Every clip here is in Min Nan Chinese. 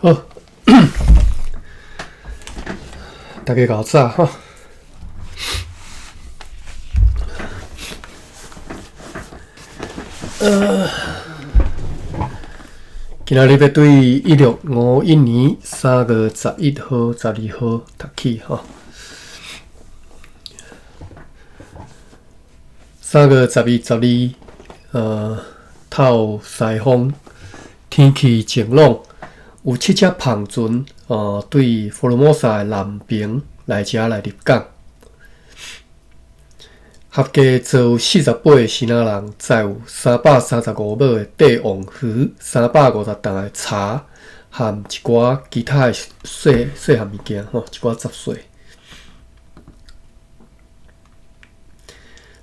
好，大家較早吼。今仔日欲對1651年3月11號、12號讀起吼。3月11、12，透西風，天氣晴朗，有七隻帆船，對福爾摩沙的南爿來遮來入港，合計載有48個支那人，載有335畝的帝王魚、350擔的茶，含一寡其他的細細項物件，吼，一寡雜碎。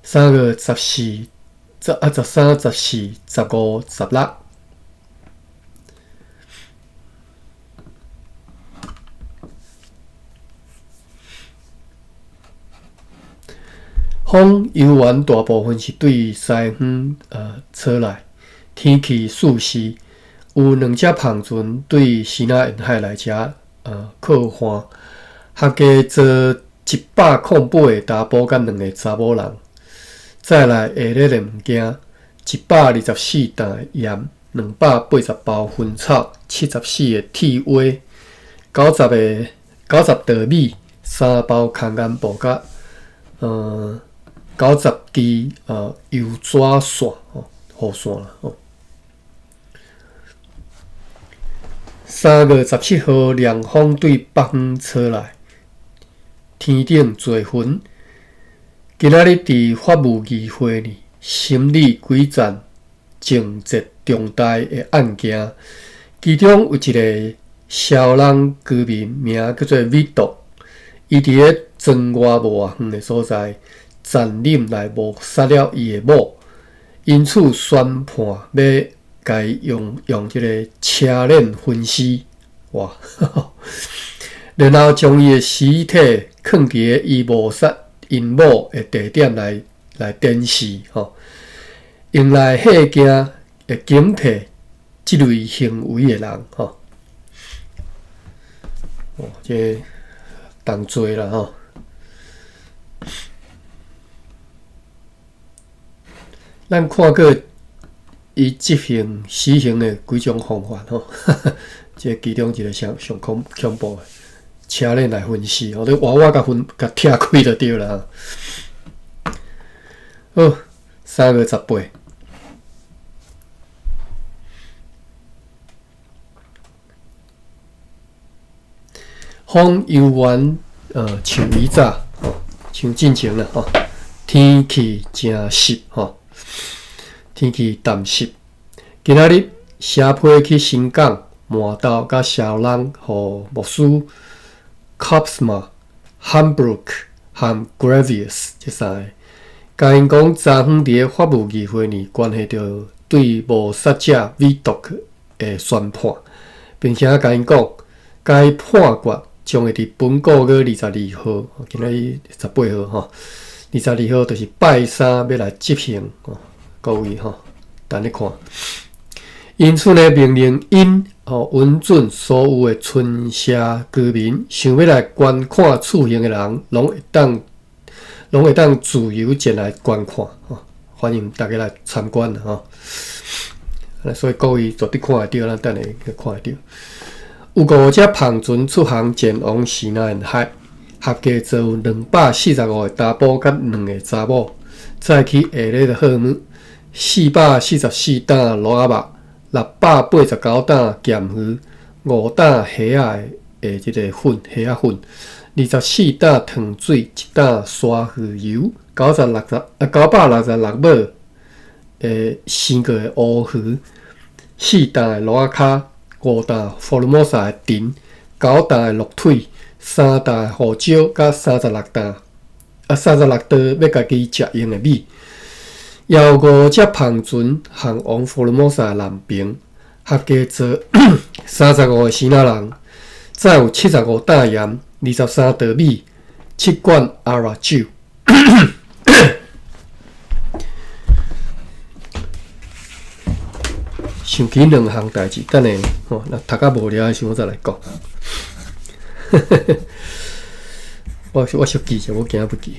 3月14、13、14、15、16。風猶原大部分是對西方吹來，天氣舒適。有兩隻帆船對支那沿海來遮靠岸，合計載108個查埔佮兩个查某人。再來下熱的物件，124擔鹽，280包薰草，74個鐵鍋，90袋米，3包空干布佮90支油紙傘吼，雨傘啦吼。3月17號，涼風對北方吹來，天頂濟雲。今仔日佇法務議會裡審理幾件情節重大的案件，其中有一个蕭人居民名叫做米多，伊佇咧庄外無偌遠的所在，殘忍來謀殺了伊的某，因此宣判欲共伊用這个車輪焚屍，哇！然後將伊的屍體囥佇咧伊謀殺𪜶某的地點來展示，吼，用來嚇驚會警惕這類行為的人，吼。哦，這個重罪啦，吼。咱看過伊執行死刑的幾種方法，吼，這其中一个上上恐恐怖的。車輪來焚屍，吼，你活活共焚共拆開就對啦。好，3月18，風猶原像以早吼，像進前啦吼，天氣誠濕吼，天氣澹濕。今仔日寫批去新港、麻豆佮蕭人，予牧師。Kopsma、Hambrook 和 Gravius 這三个，共𪜶講昨昏佇咧法務議會裡關係著對謀殺者 Vidocq 的宣判，並且共𪜶講，該判決將會佇本個月22號，今仔日18號吼，22號就是拜三欲來執行，各位吼，等咧看。因此呢，命令𪜶吼允准所有的村社居民想欲來觀看處刑的人，攏會當自由前來觀看，吼，歡迎大家來參觀吼。所以各位絕對看會著，咱等下去看會著。有五隻帆船出航前往支那沿海，合計載有245個查埔佮兩个查某，載去下熱的荷姆，444擔蘆仔肉。689擔鹹魚，5擔蝦仔的這个粉，蝦仔粉，24擔糖水，1擔沙魚油，966畝的生過的烏魚，4擔的蘆仔跤，5擔福爾摩沙的藤，9擔的鹿腿，3擔的胡椒，佮36袋欲家己食用的米。也有五隻帆船航往福爾摩沙南爿，合計載35個支那人，載有75擔鹽、23袋米、7罐阿拉酒。想起兩項代誌，等下吼，若讀甲無聊的時陣，我再來講。我小記者，我驚不記。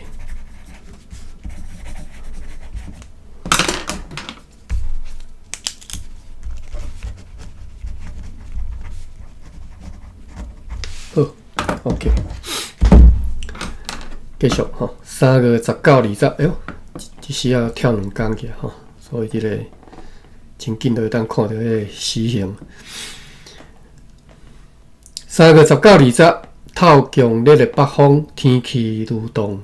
好，OK，繼續吼，3月19、20，哎喲，這時仔跳兩工去吼，所以這個真緊就會當看著彼個死刑。3月19、20，透強烈的北風，天氣流動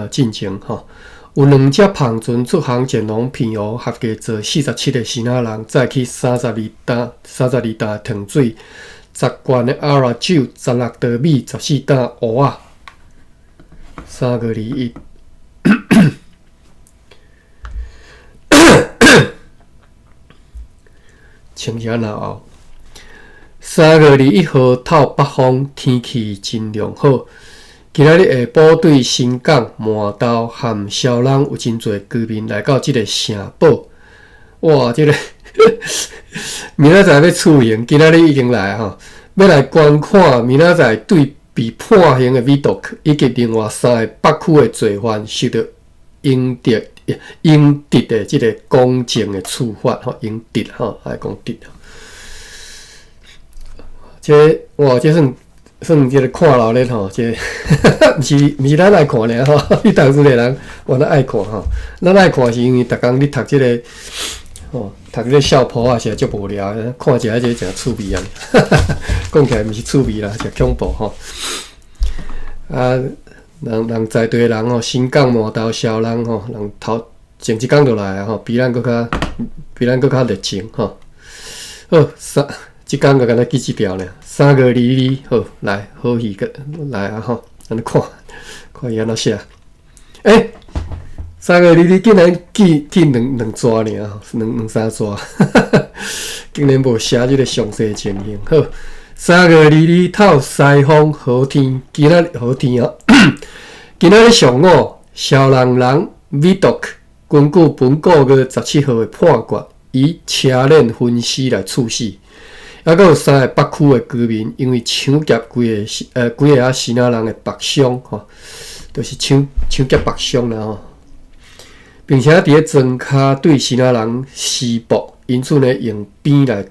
進前吼，有兩隻帆船出航前往澎湖，合計載47個支那人，載去32擔32擔糖水，10罐的阿拉酒，16袋米，14擔芋仔。3月21，穿是按怎后？3月21號透北風，天氣真良好。今仔日下晡對新港、麻豆和蕭人有真濟居民來到這个城堡。哇！這个明仔載欲處刑，今仔日已經來吼，欲來觀看明仔載對被判刑的美毒以及另外三个北區的罪犯受著應得應得的這个公正的處罰吼，應得吼，愛講得。這哇，這算算這个看鬧熱吼，這毋是咱愛看爾吼，你當時的人原來愛看吼，咱愛看是因為逐工咧讀這个吼，讀這个笑破啊，實在足無聊，看一下這個誠趣味啊，講起來毋是趣味啦，誠恐怖吼。啊，人人在地的人吼，新港麻豆痟人吼，人頭前一工就來啊吼，比咱閣較熱情吼。好，三。這工就敢若記這條爾，3月22，好，來，好戲閣來啊吼，按呢看，看伊按怎寫。欸，三月二二竟然記兩兩逝爾，兩兩三逝，竟然無寫這个詳細情形。好，三月二二透西風好天，今仔日好天哦。今仔日上午，蕭人人美毒根據本個月17號的判決，以車鏈分屍來處死。猶閣有三個北區的居民，因為搶劫幾個仔支那人的木箱吼，就是搶劫木箱啦吼，並且佇咧莊跤對支那人施暴，因此呢用鞭來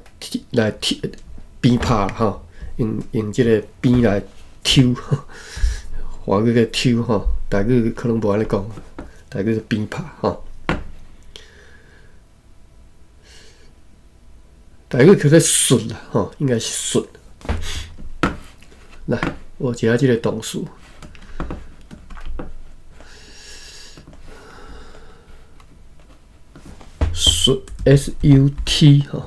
鞭拍吼，用這个鞭來抽，華語叫抽吼，台語可能無按呢講，台語是鞭拍吼。台語叫做術啦，吼，應該是術。來，我一下這个動詞，術 S U T 吼。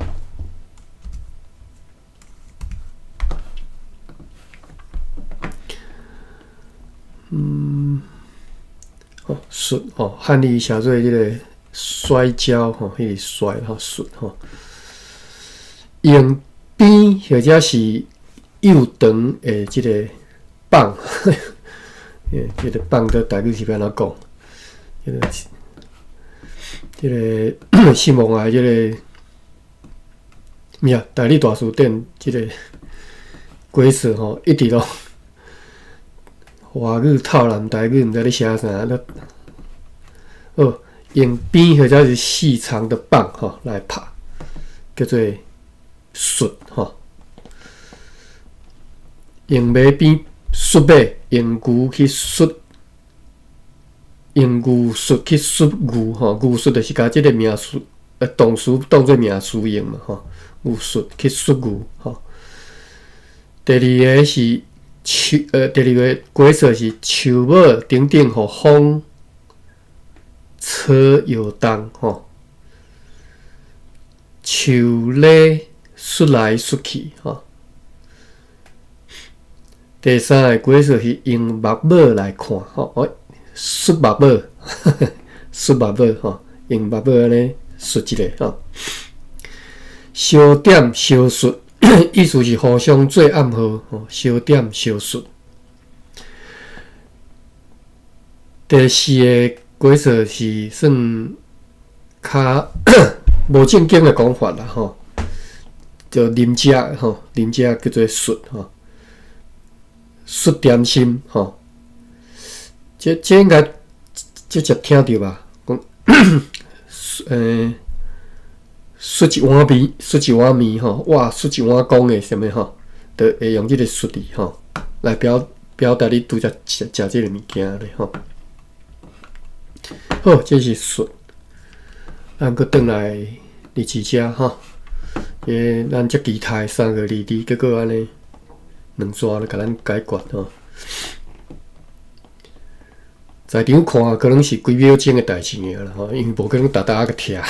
哦，術哦，漢語寫做這个摔跤吼，彼个摔吼術吼。用鞭或者是幼長的這个棒，這个棒佇台語是欲按怎講？這个新望愛這个，毋是啊，台語大辭典這个解釋吼，一直攏華語套南台語，毋知咧寫啥。好，用鞭或者是細長的棒吼來拍，叫做術吼，用馬鞭術馬，用牛去術，用牛術去術牛吼，牛術就是共這个名詞動詞當做名詞用嘛吼，牛術去術牛吼。第二个是樹，第二个解說是樹帽頂頂予風吹搖動吼，樹咧術來術去吼。第三个解說是用目帽來看吼，哦，術目帽，術目帽吼，用目帽按呢術一下吼。相點相術，意思是互相做暗號吼，相點相術。第四个解說是算較無正經的講法啦吼。就啉食吼，啉食叫做啜吼，啜點心吼。這應該這才聽著吧？講，啜一碗麵，啜一碗麵吼，哇，啜一碗公的啥物吼，就會用這个啜字吼來表達你拄才食食這个物件咧吼。好，這是啜。咱閣轉來日誌遮吼，咱遮期待3月22，結果按呢兩逝就共咱解決吼。在場看可能是幾秒鐘的代誌爾啦吼，因為無可能逐逐仔閣聽。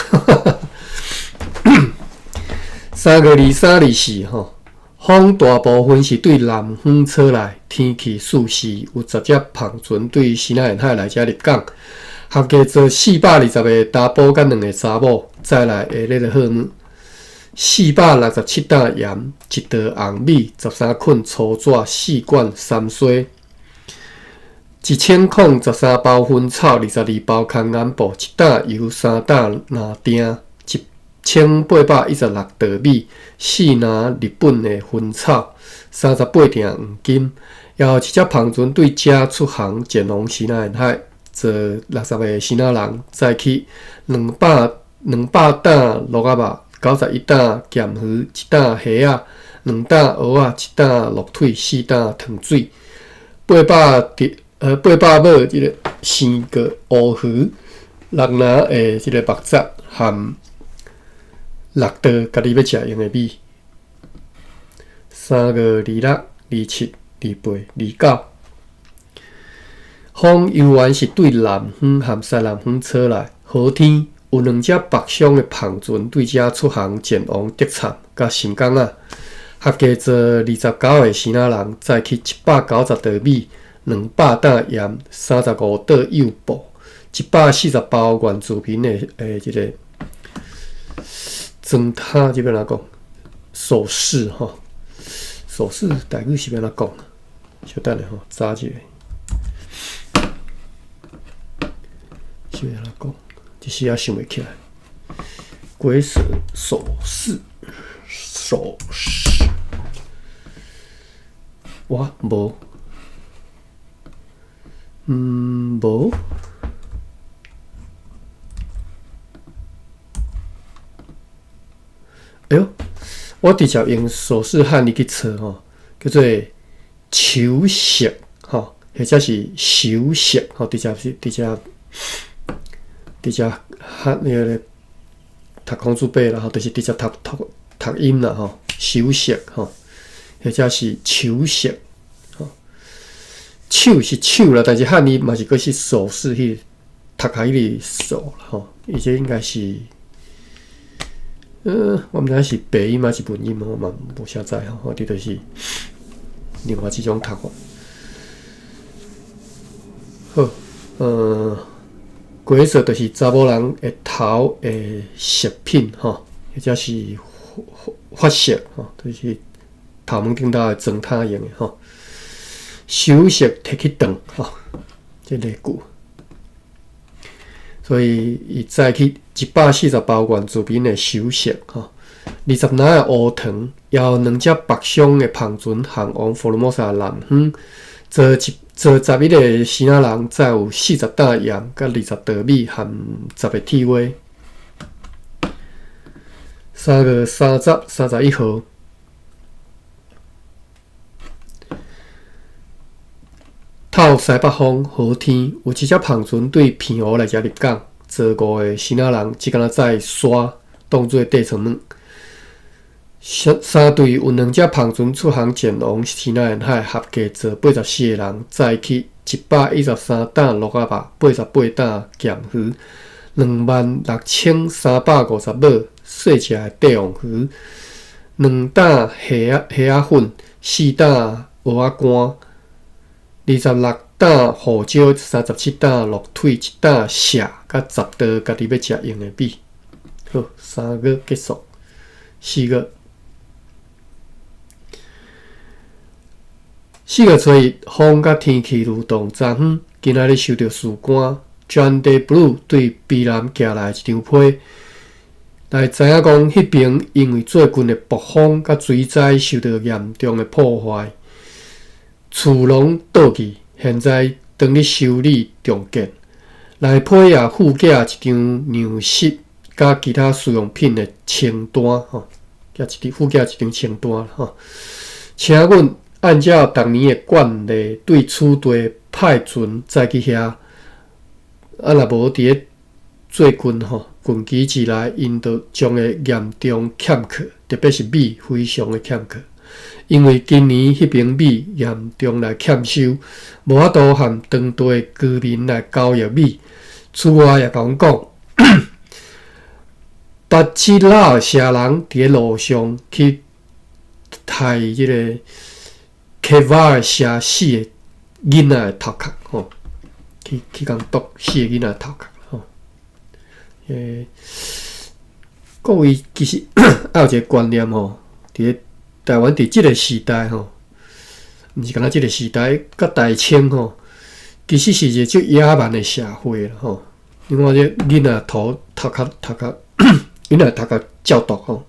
3月23、24吼，風大部分是對南方吹來，天氣四時有十隻帆船對西南沿海來遮入港，合計載420個查埔佮兩個查某，載來的咧個貨物，467擔鹽，一袋紅米，13捆粗紙，四管三梳，1013包薰草，22包空眼布，一擔油，3擔藍鋛，1816袋米，四籃日本的薰草，38鋛黃金。也有一隻帆船對遮出航前往西南沿海，載60個支那人，載去200擔鹿仔肉，91擔鹹魚，一擔蝦仔，2擔蚵仔，一擔鹿腿，4擔糖水，800尾這个生个烏魚，6籃的這个木雜含6袋家己欲食用的米。3月26、27、28、29，風猶原是對南方和西南方吹來。好天有兩隻北上的帆船對遮出航前往竹杉佮新港仔，合計載29個支那人，載去190袋米、200擔鹽、35袋幼布、140包原住民的這个裝塔，這欲按怎講？首飾吼，首飾台語是欲按怎講？小等下吼，查一下，是欲按怎講？一時仔想袂起來。鬼首首飾，首飾，哇，無，無。哎喲，我直接用首飾漢字去查吼，叫做首飾吼，或者是首飾吼，直接是直接直接漢那个讀孔子伯啦吼，就是直接讀讀讀音啦吼，首飾吼，或者是首飾吼，手是手啦，但是漢字嘛是閣是首飾彼讀開彼个手吼，伊這應該是。我毋知是白音還是文音，我嘛無啥知吼。我佇就是另外一種讀法。好，鬼索就是查某人的頭的飾品吼，或者是髮飾吼，就是頭毛頂頭的妝塔用的吼。首飾提去當吼，這个句。所以，伊載去140包原住民的首飾，吼，20籃的烏糖，也有兩隻北上的帆船航往福爾摩沙南方，載一載11個支那人，載有40擔鹽、佮20袋米含10個鐵鍋。3月30、31號。透西北風，好天，有一隻帆船對澎湖來遮入港，載五个支那人，只敢若載沙當做底床物。三隊有兩隻帆船出航前往西南沿海，合計載84個人，載去113擔鹿仔肉、88擔鹹魚、26,350尾細隻的帝王魚、2擔蝦仔粉、4擔蚵仔乾。26擔胡椒，37擔鹿腿，一擔蟹，佮10袋家己欲食用的米。好，3月結束，4月，4月初一，風佮天氣愈動昨昏，今仔日收著士官 John Day Blue 對卑南寄來一張批，來知影講，彼爿因為最近的暴風佮水災受到嚴重的破壞，厝攏倒去，現在當咧修理重建。內批也附寄一張糧食佮其他使用品的清單，吼，寄一張附寄一張清單，吼。請阮按照逐年的慣例，對此地派船載去遐。啊，若無佇咧最近吼近期之內，𪜶就將會嚴重欠缺，特別是米非常的欠缺。因為今年彼爿米嚴重來欠收，無法度和當地居民來交易米。此外，也共阮講，巴吉拉爾城人佇咧路上去刣這个開瓦爾城四个囡仔的頭殼，吼，去去共剁四个囡仔的頭殼，吼。各位其實愛有一个觀念吼，佇咧台灣佇這个時代吼，毋是干焦這个時代，佮大清吼，其實是一个足野蠻的社會啦，吼。你看這囡仔頭頭殼頭殼，囡仔頭殼照剁吼。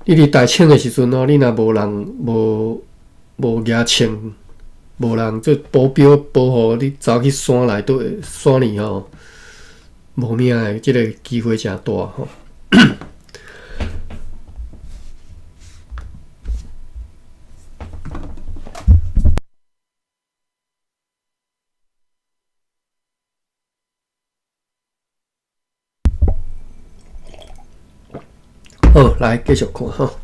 你佇大清的時陣吼，你若無人無無舉槍，無人做保鏢保護你走去山內底山裡吼，無命的這个機會誠大吼。好，來繼續看吼。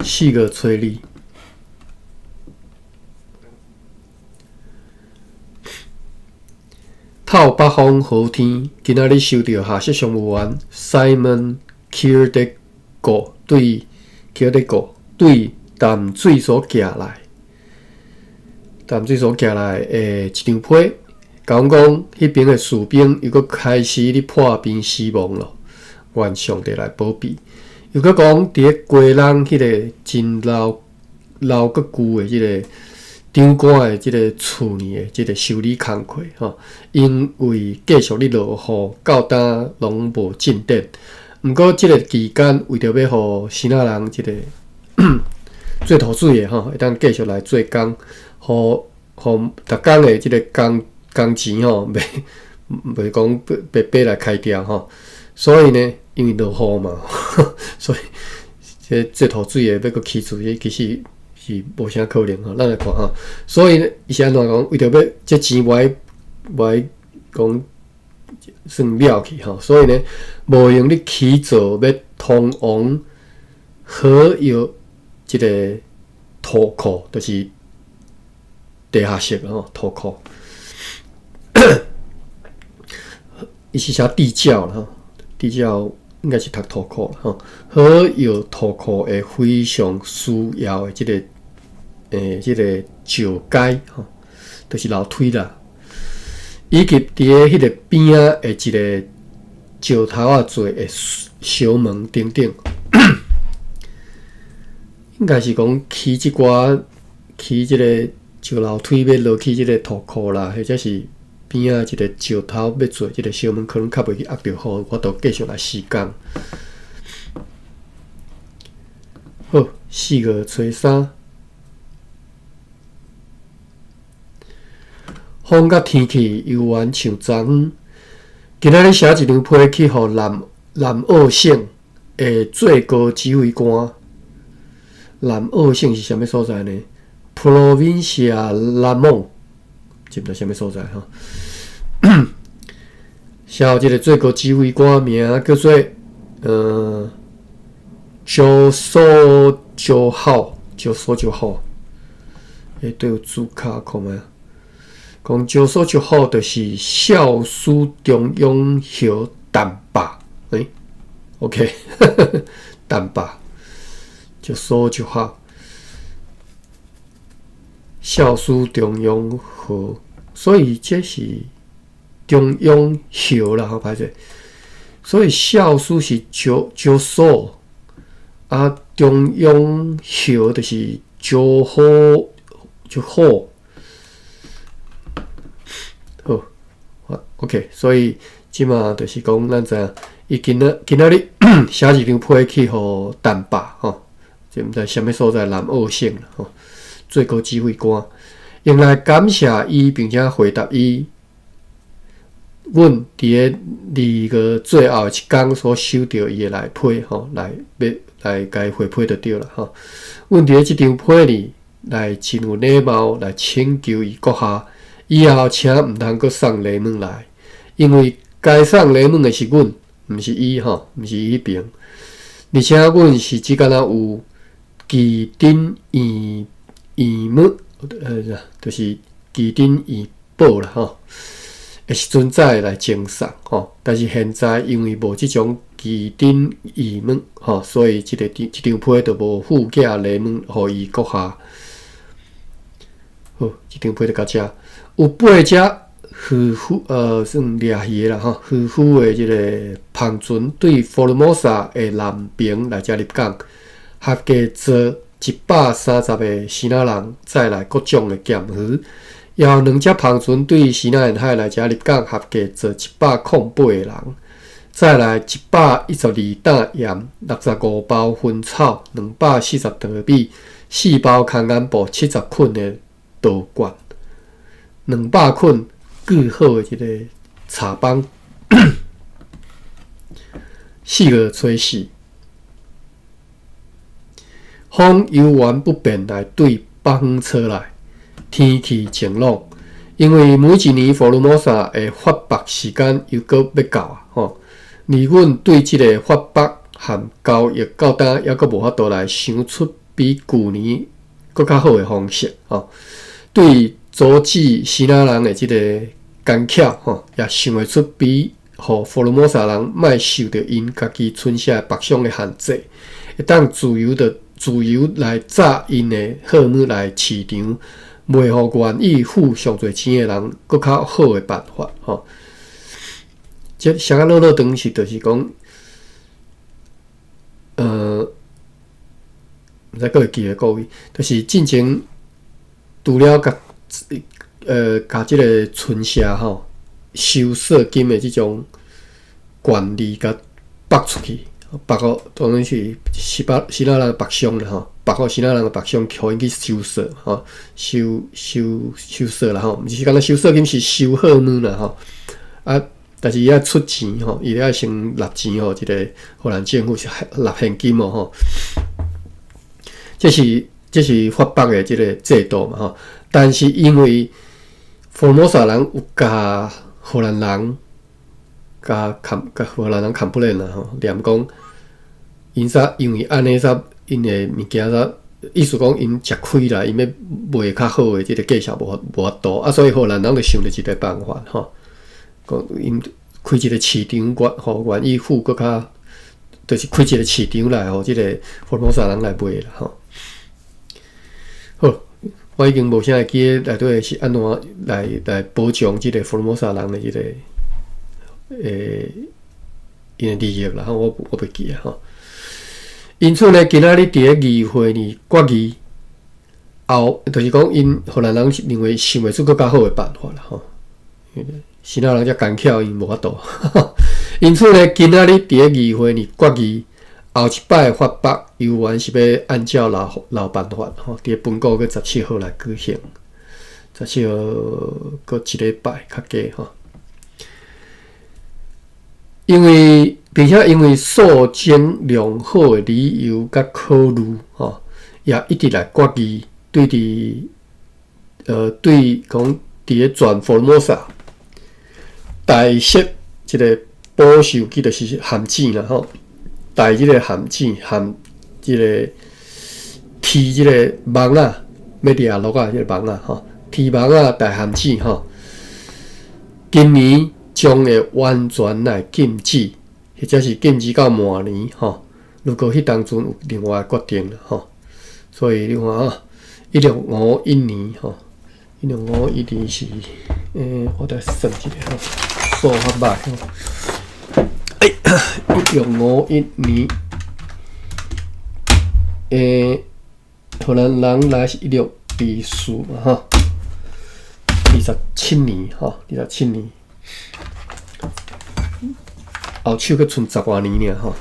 四月初二，透北風好天。今仔日收著下適商務員 Simon Kierkegaard 對 Kierkegaard 對淡水所寄來，淡水所寄來的一張批，共阮講，彼爿的士兵又閣開始咧破病死亡囉。願上帝來保庇。又閣講，佇咧基隆彼个真老老閣舊的這个長官的這个厝呢的這个修理工課吼，因為繼續咧落雨，到今攏無進展。毋過這个期間，為著欲予新仔人這个做塗水的吼，會當繼續來做工，予予逐工的這个工工錢吼，袂袂講白白來開掉吼。所以呢，因為落雨嘛，所以這做塗水的欲閣起厝，其實是無啥可能吼。咱來看吼，所以呢，伊是按怎講？為著欲這錢無愛無愛講算了去吼，所以呢，無閒咧起造欲通往河藥這个土庫，就是地下室吼，土庫。伊是寫地窖啦吼。地窖應該是讀土庫吼，河藥土庫的非常需要的這个這个石階吼，就是樓梯啦，以及佇咧彼个邊仔的一个石頭仔做的小門等等，應該是講起這寡起這個石樓梯欲落去這个土庫啦，或者是。邊仔一個石頭欲做這个小門，可能較袂去壓著雨，我都繼續來施工。好，四月初三，風佮天氣猶原像昨昏。今仔日寫一張批去予南南澳省的最高指揮官。南澳省是啥物所在呢？Provincia Lamon。這毋知啥物所在吼，寫予這个最高指揮官名叫做周所周浩，周所周浩，欸，對有字卡看覓？講周所周浩就是肇事中央河淡壩，欸，OK，淡壩，周所周浩。肇事中央河，所以這是中央河啦，好歹勢。所以肇事是石石所，啊，中央河就是石好石好。好，OK，所以這馬就是講咱知影，伊今仔今仔日寫一張批去予丹巴吼，這毋知啥物所在，南澳省吼，最高指揮官，用來感謝伊，並且回答伊。阮佇咧2月最後一工所收著伊的內批吼，來欲來共伊回批就對啦吼。阮佇咧這張批裡來真有禮貌來請求伊閣下，以後請毋通閣送禮物來，因為該送禮物的是阮，毋是伊吼，毋是伊彼爿。而且阮是只敢若有奇珍異異物，就是奇珍異寶啦吼。的時陣再來贈送吼，但是現在因為無這種奇珍異物吼，所以這個這張批就無附寄禮物予伊閣下。好，這張批就到遮。有八隻漁夫，算掠魚的啦吼，漁夫的這個帆船對福爾摩沙的南爿來遮入港，合計載130個支那人，載來各種的鹹魚。也有兩隻帆船對西南沿海來遮入港，合計載108個人，載來112擔鹽、65包薰草、240袋米、4包空眼布、70捆的稻罐、200捆鋸好的這個柴枋。4月初四，風猶原不變來對北方吹來。天氣晴朗，因為每一年福爾摩沙的發白時間又閣欲到啊！吼，而阮對這個發白和交易到今猶閣無法度來想出比舊年閣較好的方式吼。對阻止支那人的這個工巧吼，也想袂出比予福爾摩沙人莫受著𪜶家己村社北上的限制，會當自由的自由來紮𪜶的貨物來市場。賣予願意付上濟錢的人，閣較好的辦法吼。這寫甲落落長是，就是講，毋知閣會記得各位，就是進前除了共共這個村社吼收稅金的這種權利共縛出去，縛予當然是支那人縛傷啦吼。縛予支那人的縛傷，予𪜶去收稅吼，收收收稅啦吼，毋是干焦收稅金，是收貨物啦吼。啊，但是伊愛出錢吼，伊愛先納錢予這個荷蘭政府是納現金哦吼。這是法北的這個制度嘛吼。但是因為福爾摩沙人有共荷蘭人，共 com 共荷蘭人 complain 啦吼，念講𪜶煞因為按呢煞。𪜶的物件煞，意思講𪜶食虧啦，𪜶欲賣較好的這個價錢無法度啊，所以荷蘭人就想著一個辦法吼，講𪜶開一個市場，予願意付閣較，就是開一個市場來，予這個福爾摩沙人來賣啦吼。好，我已經無啥會記得內底是按怎來保障這個福爾摩沙人的這個𪜶的利益啦，吼，我袂記啊吼。因此呢，今仔日佇咧議會裡決議後，就是講𪜶荷蘭人認為想袂出閣較好的辦法啦吼。支那人遮工巧，𪜶無法度。因此呢，今仔日佇咧議會裡決議後一擺發北，猶原是欲按照老老辦法吼，佇咧本國閣17號來舉行，十七號閣一禮拜較加吼。因為並且因為訴諸良好的理由佮考慮，吼，也一直來決議對佇對講佇咧全福爾摩沙代設這個保守記就是陷阱啦吼，代這個陷阱陷這個提這個網仔，欲掠鹿仔這個網仔吼，提網仔代陷阱吼，今年將會完全來禁止。或者是禁止到明年吼，如果彼當陣有另外決定啦吼，所以你看啊，一六五一年吼，一六五一年是，我來算一下吼，數較歹吼。哎，一六五一年，荷蘭人來是1624嘛吼，二十七年吼，二十七年。後手閣賰十外年爾吼。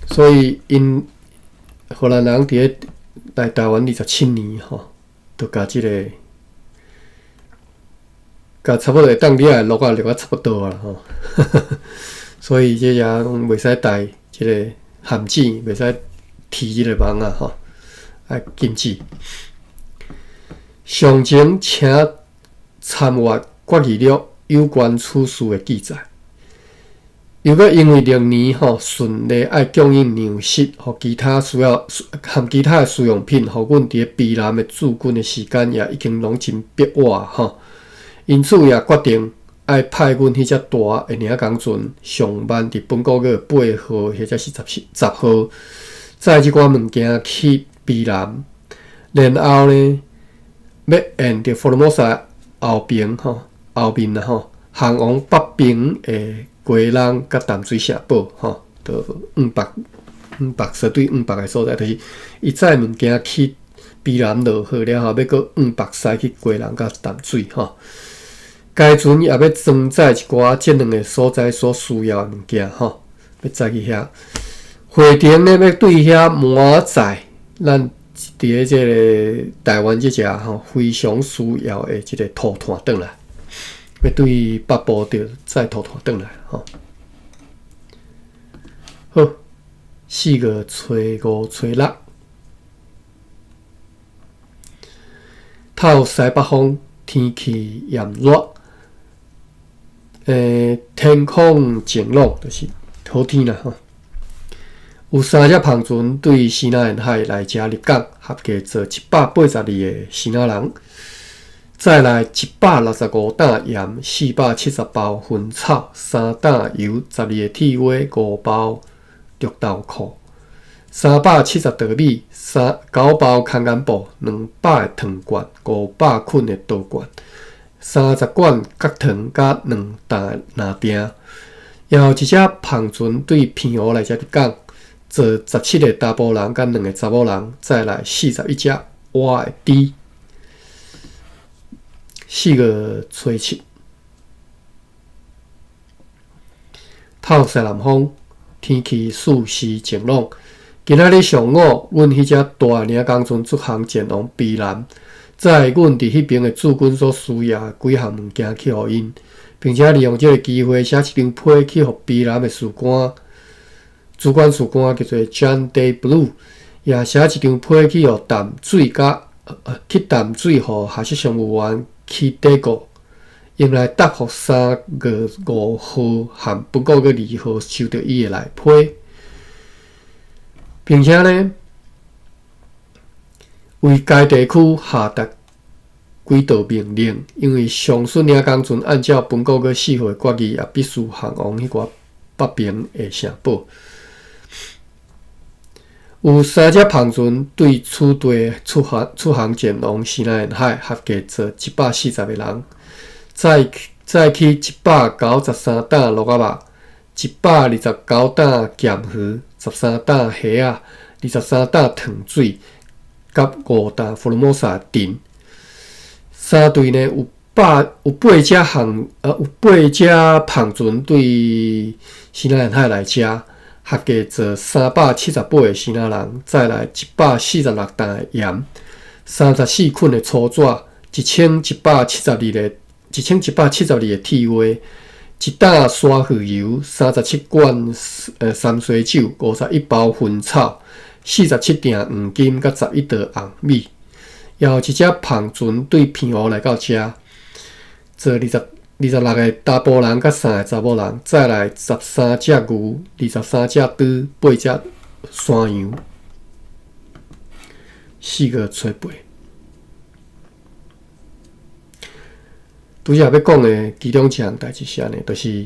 所以𪜶荷蘭人佇咧來台灣27年吼，就共這个共差不多會當掠的鹿仔掠啊差不多啊吼。所以這遮攏袂使戴這個陷阱，袂使提這個網仔吼，愛禁止。上前請參閱決議錄有關此事的記載。又閣因為歷年吼順利愛供應糧食予其他需要含其他的需用品，予阮佇咧卑南的駐軍的時間也已經攏真逼倚吼，因此也決定愛派阮彼隻大的領港船上慢佇本國的八號或者是10號，載這寡物件去卑南，然後呢，欲沿著福爾摩沙後邊吼後面啊吼，航往北邊的基隆佮淡水城堡吼，就往北，對往北的所在，就是伊載物件去卑南落去了後，欲閣往北駛去基隆佮淡水吼。該船也欲裝載一寡這兩个所在所需要的物件吼，欲載去遐。回程呢，欲對遐滿載咱佇咧這个台灣這遮吼非常需要的這个塗炭轉來，欲對北部著載塗炭轉來吼。好，4月初5、初6，透西北風，天氣炎熱，天空晴朗，就是好天啦吼。有三隻帆船對支那沿海來遮入港，合計載182個支那人，載來165擔鹽、470包薰草、3擔油、12个鐵鍋、5包綠豆蔻、370袋米、9包空間布、200个糖罐、500捆的稻罐、30罐角糖佮2擔藍鋛。也有一隻帆船對澎湖來遮入港，載17个查埔人佮2个查某人，載來41隻活的豬。4月初7，透西南風，天氣四時晴朗。今仔日上午，阮彼隻大領工船出航前往卑南，載阮佇彼爿的駐軍所需要的幾項物件去予𪜶，並且利用這个機會寫一張批去予卑南的士官，主管士官叫做 John Day Blue，也寫一張批去予淡水佮去淡水予下屬商務員去底過，用來答覆3月5號和本國月2號收著伊的內批，並且呢，為該地區下達幾道命令，因為上述領工船按照本國月4號的決議，也必須航往彼个北爿的城堡。有三隻帆船對此地出航前往西南沿海，合計載140個人，載去193擔鹿仔肉、129擔鹹魚、13擔蝦仔、23擔糖水，佮5擔福爾摩沙陳。三隊呢有八隻帆船對西南沿海來遮。合計載378個支那人，載來146擔的鹽，34捆的粗紙，1172個鐵鍋，1擔沙魚油，37罐三水酒，51包薰草，47鋛黃金，佮11袋紅米。也有一隻帆船對澎湖來到遮，載26個查埔人佮3个查某人，載來13隻牛、23隻豬、8隻山羊。4月初8，拄才欲講的其中一項代誌是按呢，就是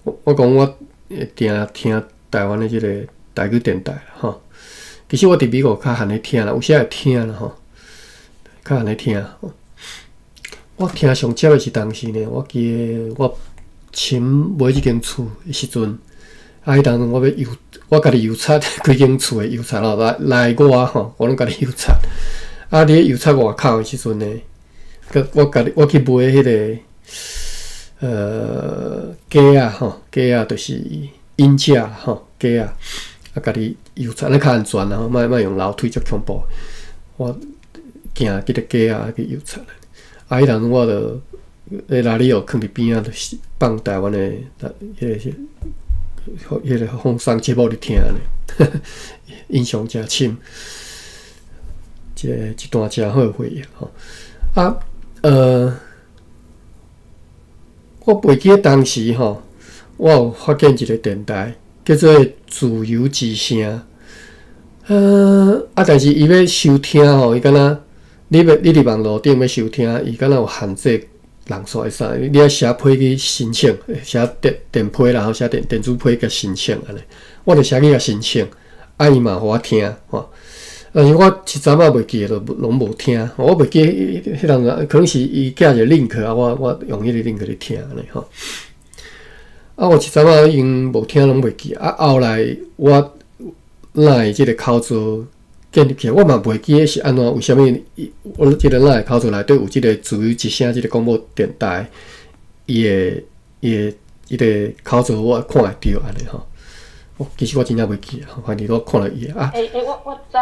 我講我會定聽台灣的這个台語電台啦吼。其實我佇美國較罕咧聽啦，有時會聽啦吼，較罕咧聽。我聽上捷的是當時呢，我記得我尋買這間厝的時陣，啊，彼當陣我欲油，我家己油漆規間厝的油漆咯，內內外吼，我攏家己油漆。啊，佇咧油漆外口的時陣呢，閣我家己我去買彼个，雞仔吼，雞仔就是鷹架吼，雞仔啊，家己遊出，按呢較安全啦吼，莫莫用樓梯足恐怖。我行這個雞仔去遊出，啊，彼當陣我就咧 radio 囥佇邊仔，就是放台灣的彼個放送節目咧聽咧，印象誠深。這個一段誠好的回憶吼。啊，我袂記得當時吼，我有發現一個電台叫做自由之聲。啊，但是伊欲收聽吼，伊敢若你欲你佇網路頂欲收聽，伊敢若有限制人數會使，你愛寫批去申請，寫電電批啦，吼，寫電電子批共申請按呢。我就寫去共申請，啊，伊嘛予我聽吼。但是我一陣仔袂記得，就攏無聽。我袂記彼當陣可能是伊寄一個 link 啊，我用彼個 link 咧聽按呢吼。啊，我一陣仔已經無聽，攏袂記。啊，後來我 LINE 這個口座建立起來，我嘛袂記得是按怎，為啥物我這個 LINE 口座內底有這個自由之聲這個廣播電台，伊的彼個口座我看會著按呢吼。其實我真正袂記啊，反正我看著伊啊。欸欸，我知。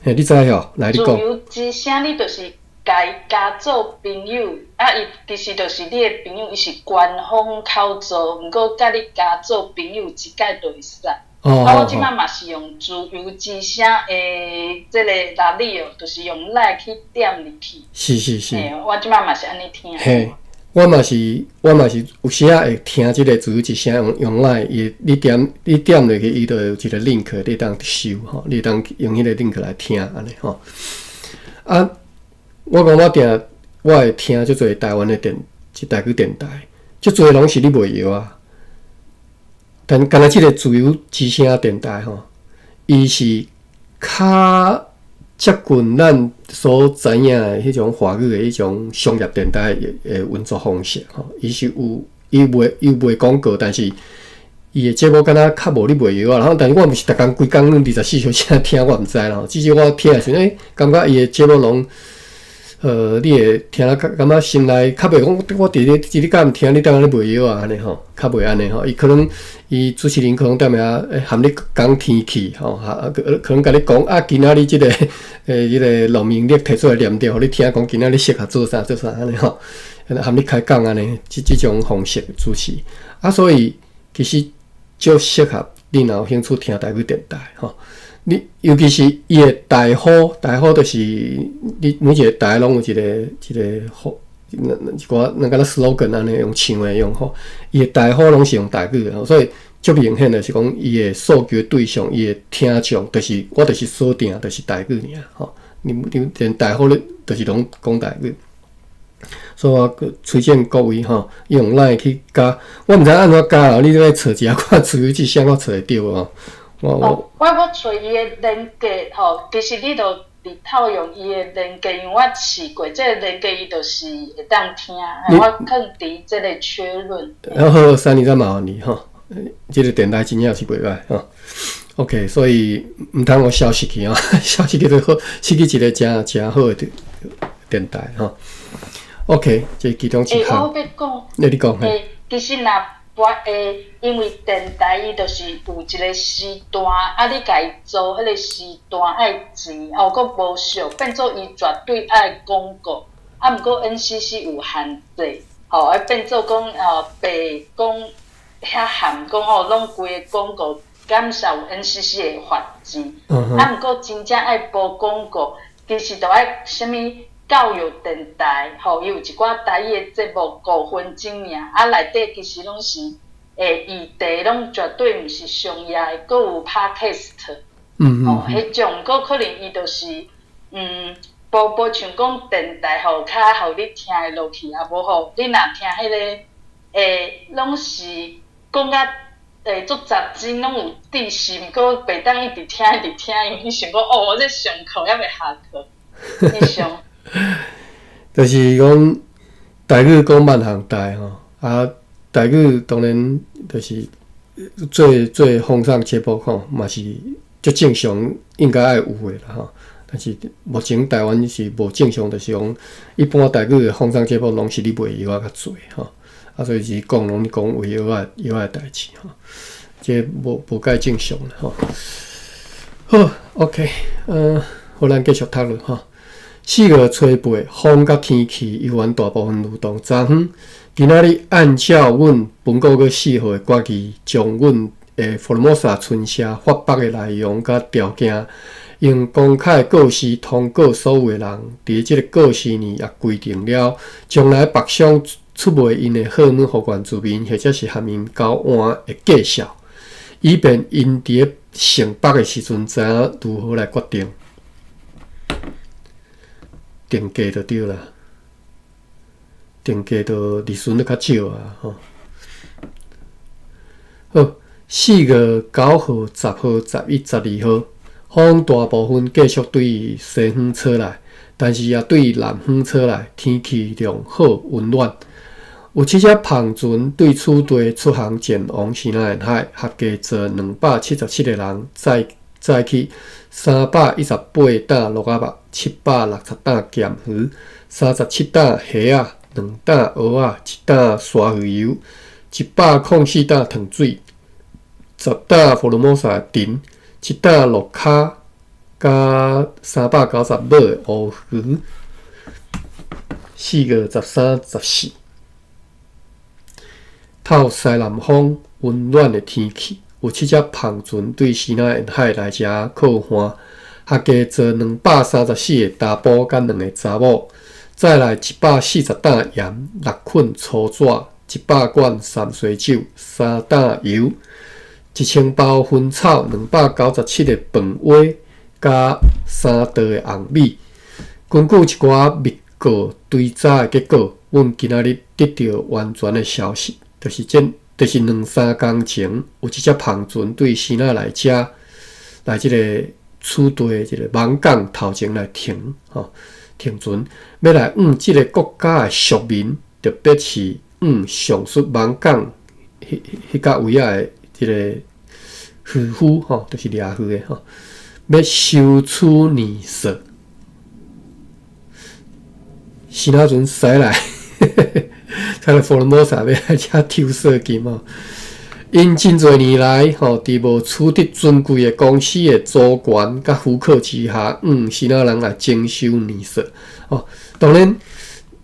嘿，你知哦？來，你講。自由之聲，你就是共伊加做朋友，啊，伊其實就是你的朋友，伊是官方口座，毋過共你加做朋友一擺就會使。哦。啊，我這擺嘛是用自由之聲的這個 radio，就是用 LINE 去點入去。是是是。嘿，我這擺嘛是按呢聽。嘿，我嘛是有時仔會聽這個自由之聲用 LINE，伊你點入去，伊就有一個 link，你當收吼，你當用彼個 link 來聽按呢吼。啊，我講我定我會聽足濟台灣的電，這台語電台，足濟攏是咧賣藥啊。但敢若這個自由之聲電台吼，伊是較接近咱所知影的彼種華語的彼種商業電台的運作方式吼。伊是有伊賣廣告，但是伊的節目敢若較無咧賣藥啊。然後，但是我毋是逐工規工24小時聽，我毋知啦。至少我聽的時陣，欸，感覺伊的節目攏，你會聽了感覺心內較袂講，我佇咧一日敢毋聽，你當咧賣藥啊按呢吼，較袂按呢吼。伊可能伊主持人可能踮遐含你講天氣吼，啊可能共你講啊，今仔日這個彼個農民曆提出來念著，予你聽講今仔日適合做啥做啥按呢吼，含你開講按呢，這種方式主持啊，所以其實足適合你若有興趣聽台語電台吼。你尤其是伊的台呼，台呼就是你每一個台攏有一個號，一寡那敢若 slogan 按呢用唱的用吼，伊的台呼攏是用台語的，所以足明顯的是講，伊的訴求對象，伊的聽眾，就是我就是鎖定就是台語爾吼。你連台呼咧，就是攏講台語。所以我推薦各位吼，用 LINE 去加，我毋知按怎加啊，你欲揣一下看自由之聲，我揣會著無？哦，我揣伊的連結吼，其實你就佇套用伊的連結，因為我試過，這個連結伊就是會當聽，我囥佇這個確認。好，三年再麻煩你吼，這個電台真正是袂歹吼。OK，所以毋通予消失去吼，消失去就好，失去一個誠誠好的電台吼。OK，這其中一項。欸，我欲講。欸，你講。欸，其實若我會，因為電台伊就是有一個時段，啊，你共伊租彼個時段愛錢，哦，閣無俗，變做伊絕對愛廣告。啊，毋過 NCC 有限制，吼，啊變做講哦，白講遐含講哦，攏規个廣告減少有 NCC 的罰錢。啊，毋過真正愛播廣告，其實著愛啥物教育電台，吼，伊有一寡台語的節目5分鐘爾，啊，內底其實攏是議題攏絕對毋是商業的，閣有 Podcast，吼，彼種閣可能伊就是，無像講電台吼，較予你聽會落去，啊無吼，你若聽彼個，攏是講甲足雜真，攏有知識，毋過袂當一直聽一直聽，因為你想講哦，我這上課猶未下課，你想。就是講台語講萬項台吼，啊，台語當然就是做做放送節目吼，嘛是足正常應該愛有的啦吼。但是目前台灣是無正常，就是講一般台語的放送節目攏是咧賣藥仔較濟吼。啊，所以是講攏講為藥仔藥仔代誌吼，這無無蓋正常啦吼。好，OK，好，咱繼續讀落吼。4月初8，風佮天氣猶原大部分如同昨昏。今仔日按照阮文告閣4號的決議，將阮的福爾摩沙村社發北的內容佮條件，用公開告示通告所有的人。佇這个告示呢，也規定了，將來北商出賣𪜶的貨物予原住民，或者是和𪜶交換的價數，以便𪜶佇咧城北的時陣知影如何來決定。定價就對啦，定價就利潤就較少啊，吼。好，4月9號、10號、11、12號，風大部分繼續對西方吹來，但是也對南方吹來，天氣良好溫暖。有七隻帆船對此地出航前往西南沿海，合計載277個人，載載去318擔鹿仔肉、760擔鹹魚、37擔蝦仔、2擔蚵仔、1擔鯊魚油、104擔糖水、10擔福爾摩沙陳、1擔鹿跤、佮390尾的烏魚。4月13、14，透西南風，溫暖的天氣。有七隻帆船對西南沿海來遮靠岸，合計載234個查埔佮兩个查某，載來140擔鹽、6捆粗紙、100罐三水酒、3擔油、1000包薰草、297個飯糰，佮3袋的紅米。根據一寡密告追查的結果，阮今仔日得著完全的消息，就是這。就是兩三工前，有一隻帆船對西南來遮，來這个此地這个網港頭前來停，吼，停船，欲來向這个國家的屬民，特別是向上述網港彼彼角位仔的這个漁夫，吼，就是掠魚的吼，欲收取年稅。西南船駛來。駛來福爾摩沙欲來遮抽稅金吼，𪜶真濟年來吼，佇無取得尊貴的公司的主權佮許可之下，向支那人來徵收年稅。吼，當然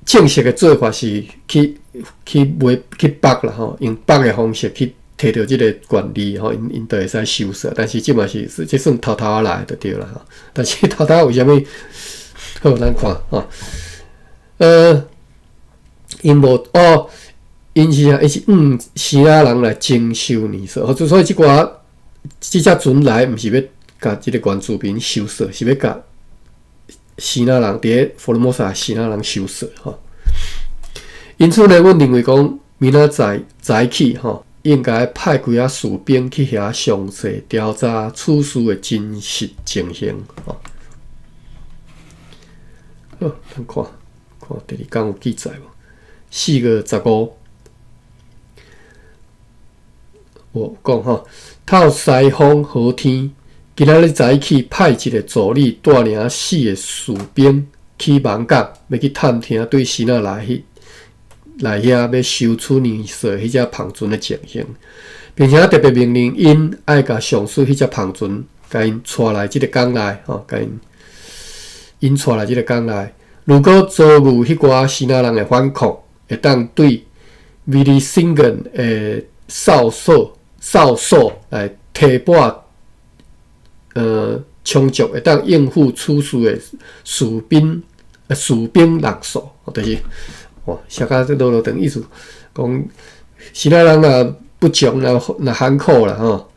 正式的做法是去去買去縛啦吼，用縛的方式去提著這个權利吼，𪜶𪜶就會使收稅。但是這嘛是這算偷偷仔來就對啦。但是偷偷為啥物？好，咱看吼，𪜶無哦，𪜶是啥？𪜶是向支那人來徵收年稅，所以這寡這隻船來，毋是欲共這个原住民收稅，是欲共支那人佇咧福爾摩沙支那人收稅吼。因此呢，阮認為講明仔載早起吼，應該派幾仔士兵去遐詳細調查此事的真實情形吼。好，咱看看第二工有記載無？4月15，有講吼，透西風好天，今仔日早起派一个助理帶領四个士兵去網港，欲去探聽對支那來彼來遐欲收取年稅彼隻帆船的情形，並且特別命令𪜶愛共上述彼隻帆船，共𪜶帶來這个港內，吼，共𪜶𪜶帶來這个港內。如果遭遇彼寡支那人的反抗，會當對威利辛根的哨所哨所來提拔，充足會當應付此事的士兵人數，就是哇，寫甲這囉囉長意思，講支那人若不強，若若艰苦啦吼，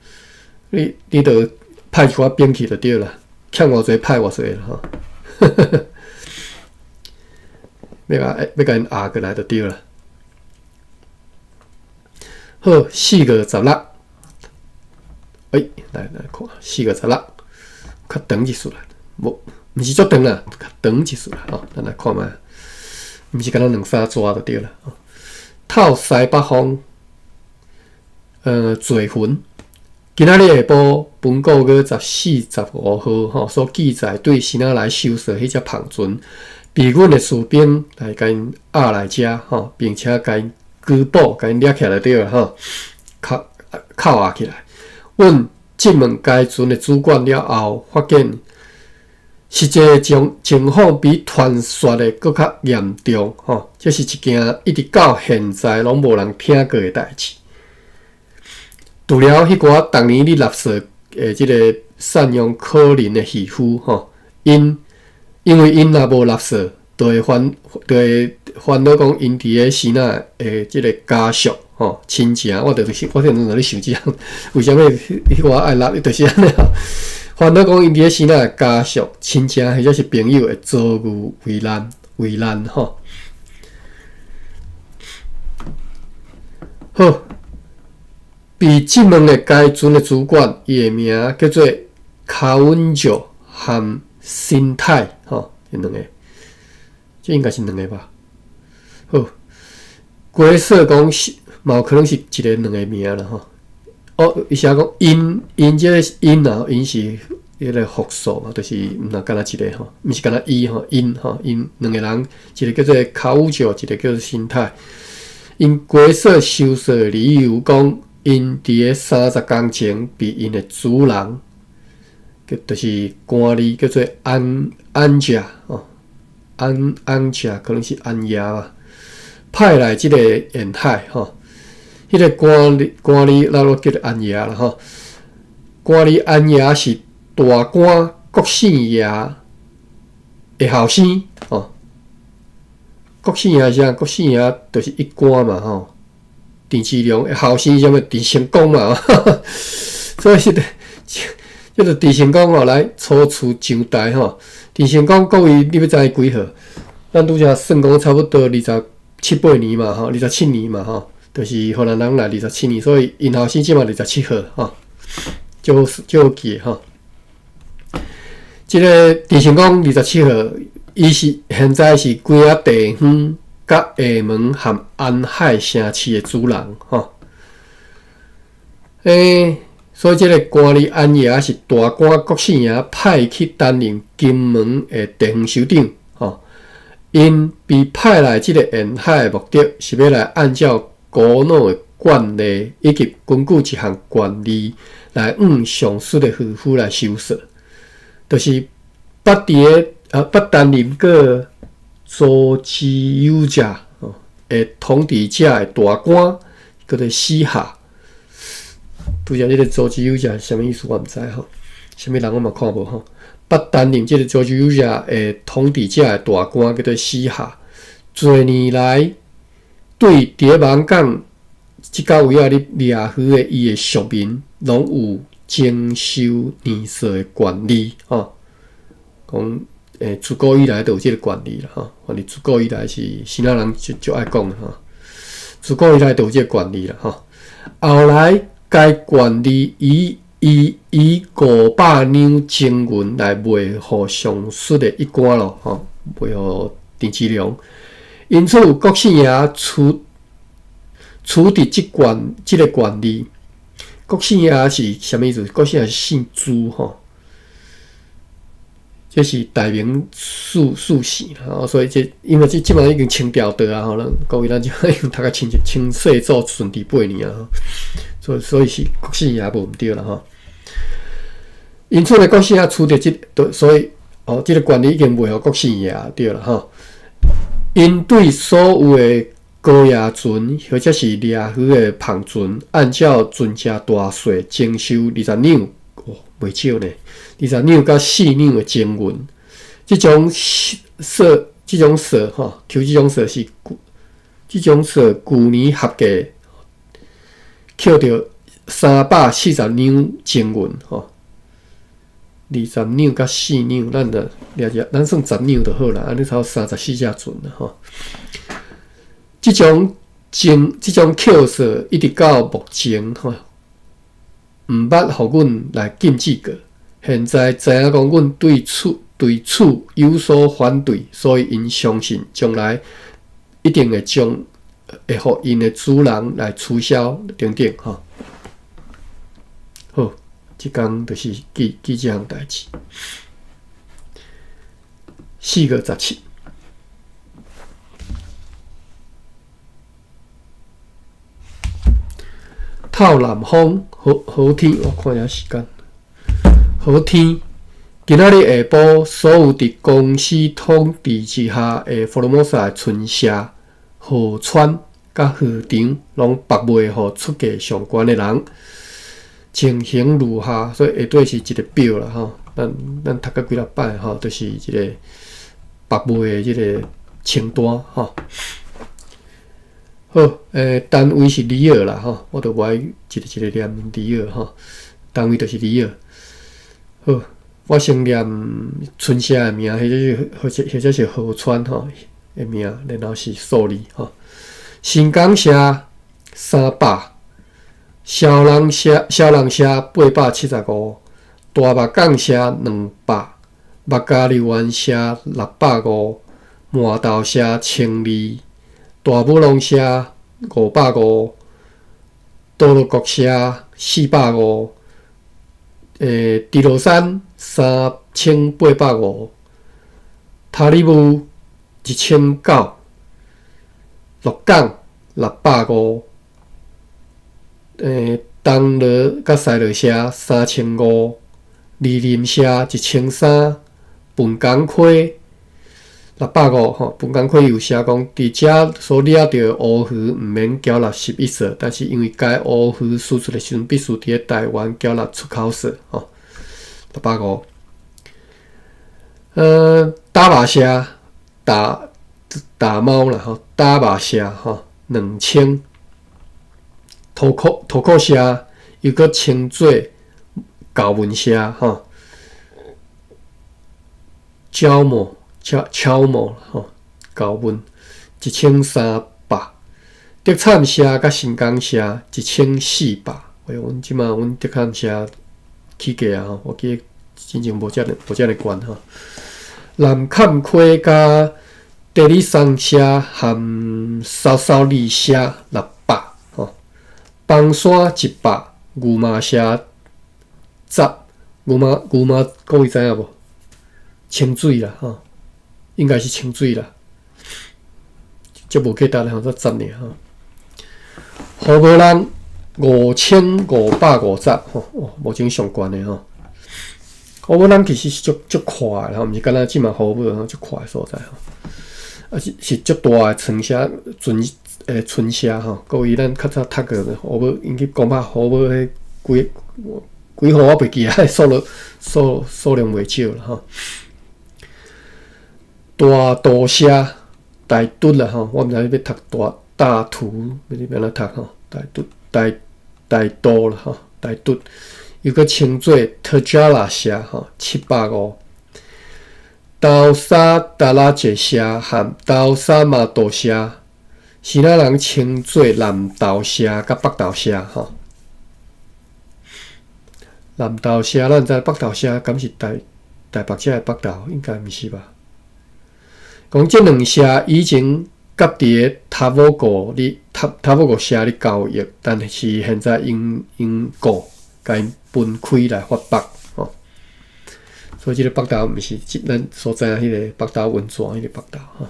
你你著派一寡兵去就對啦，欠偌濟派偌濟啦吼，欲共欲共𪜶壓過來就對啦。好，四月十六，欸，來來看四月十六，較長一絲啦，無，毋是足長啦，較長一絲啦，吼，咱來看覓，毋是干焦兩三逝就對啦。透西北風，濟雲。今仔日下晡，文告閣14、15號吼所記載對支那來收稅彼隻帆船，被阮的士兵來共𪜶押來遮吼，並且共𪜶 拘捕，共𪜶掠起來對啦吼，扣扣押起來。阮質問該船的主管了後，發現實際情情況比傳說的閣較嚴重吼，這是一件一直到現在攏無人聽過的代誌。除了彼寡逐年咧納稅的這个贍養可憐的漁夫吼，𪜶因為𪜶若無納稅，就會煩，就會煩惱講𪜶佇咧支那的這个家屬吼親情，我就是我現在咧想這樣，為啥物彼寡愛納，就是按呢煩惱講𪜶佇咧支那的家屬親情或者是朋友會遭遇危難危難吼。好，被質問的該船的主管，伊的名叫做卡文喬含新泰吼，這兩個，這應該是兩個吧？好，規說講是，嘛有可能是一個兩個名啦吼。哦，伊寫講𪜶𪜶這个𪜶啊，𪜶是彼个複數嘛，就是毋若干焦一个吼，毋是干焦伊吼，𪜶吼𪜶兩个人，一个叫做卡烏喬，一个叫做新泰。𪜶規說收稅的理由講，𪜶佇咧30工前被𪜶的主人，叫就是官吏叫做安安家哦，安安家可能是安爺吧，派來這个沿海吼，彼个官吏官吏，咱攏叫做安爺啦吼。官吏安爺是大官國姓爺的後生吼。國姓爺是啥？國姓爺就是一官嘛吼。鄭芝龍的後生啥物？鄭成功嘛，所以是這個鄭成功吼來初次上台吼。鄭成功各位你欲知伊幾歲？咱拄才算講差不多二十七八年嘛吼，二十七年嘛吼，就是荷蘭人來二十七年，所以𪜶後生這馬二十七歲吼，足足好記的吼。這个鄭成功二十七歲，伊是現在是規个地方佮廈門和安海城市的主人吼。欸，所以這个官吏安爺是大官國姓爺派去擔任金門的地方首長吼。𪜶被派來這个沿海的目的是欲來按照古老的慣例以及根據一項慣例來向上述的漁夫來收稅，就是捌佇咧啊，捌擔任過周之有者吼的統治者的大官，叫做死下。拄才這个周之有者是啥物意思？我毋知吼，啥物人我嘛看無吼。捌擔任這个周之有者的統治者的大官叫做死下。濟年來，對佇咧網港這到位仔咧掠魚的伊的屬民，攏有徵收年稅的權利吼。講自古以來都有這个慣例啦吼。反正自古以來是支那人就足愛講的吼。自古以來都有這个慣例啦吼。後來該慣例以以以500兩金銀來賣予上述的一官咯吼，賣予鄭芝龍。因此，國姓爺取取得這權這个權利。國姓爺是啥物意思？國姓爺是姓朱吼，這是大明四四姓吼，所以這因為這這馬已經清朝倒啊吼，咱各位咱這馬已經讀甲清清世祖順治八年啊，所以所以是國姓爺無毋對啦吼。因此呢，國姓爺取得這，所以哦，這个權利已經賣予國姓爺對啦吼。𪜶對所有的高額船或者是掠魚的帆船，按照船隻大細徵收20兩，哦，袂少呢，20兩佮4兩的金銀。這種稅，這種稅吼，抽這種稅是，這種稅舊年合計扣著340兩金銀吼。20兩佮4兩，咱就掠者，咱算10兩就好啦，按呢差不多34隻船啦吼。這種徵，這種扣稅一直到目前吼，毋捌予阮來禁止過。現在知影講，阮對此對此有所反對，所以𪜶相信將來一定會將會予𪜶的主人來取消等等吼。好，這工就是記記這項代誌。4月17。靠南方好好天，我看一下時間。好天，今仔日下晡，所有佇公司統治之下的福爾摩沙的村社、河川佮河場，攏白賣予出價上懸的人。情形如下，所以下底是一個表啦吼。咱讀過幾若擺吼，就是一個白賣的這個清單吼。好，單位是里爾啦吼，我就無愛一個一個念里爾吼，單位就是里爾。好，我先念村社的名，或者是河川吼的名，然後是數字吼。新港社300，小人社875，大目港社200，目加利灣社650，饃頭社1200，大武龍社550，多樂國社450，直落山3850，塔里木1900，鹿港650，東螺佮西螺社3500，二林社1300，笨港溪650吼，笨港溪有寫講，佇遮所掠著的烏魚毋免繳納十一稅，但是因為該烏魚輸出的時陣必須佇咧台灣繳納出口稅吼，650。打馬社打打貓啦吼，打馬社吼2000，塗口社又閣稱做舊文社吼，蕉毛。巧毛吼，舊文1300，德產社佮新港社1400。哎喲，阮這馬阮德產社起價啊吼，我記得真正無遮爾懸吼。南崁溪佮地里松社含蘇蘇里社600吼，枋山100，牛馬社10，牛馬各位知影無？清水啦吼。應該是清水啦，足無簡單吼，才十爾吼。胡無人5550吼，哦，目前上懸的吼。胡無人其實是足足闊的吼，毋是干焦這馬胡無吼，足闊的所在吼。啊是足大的村社村社吼。各位咱較早讀過胡無，𪜶去攻打胡無彼幾幾戶我袂記啊，數量袂少啦吼。大肚社大拄啦吼，我毋知你欲讀大大圖，欲按怎讀吼？大拄大大肚啦吼，大拄又閣稱做特加拉社吼，750。豆沙達拉傑社和豆沙馬多社，是咱人稱做南投社佮北投社吼。南投社咱知北投社敢是台北市的北投？應該毋是吧？講這兩社以前佮佇咧塔武國咧塔武國社咧交易，但是現在因故共𪜶分開來發北吼。所以這個北投毋是咱所知影彼個北投溫泉彼個北投吼。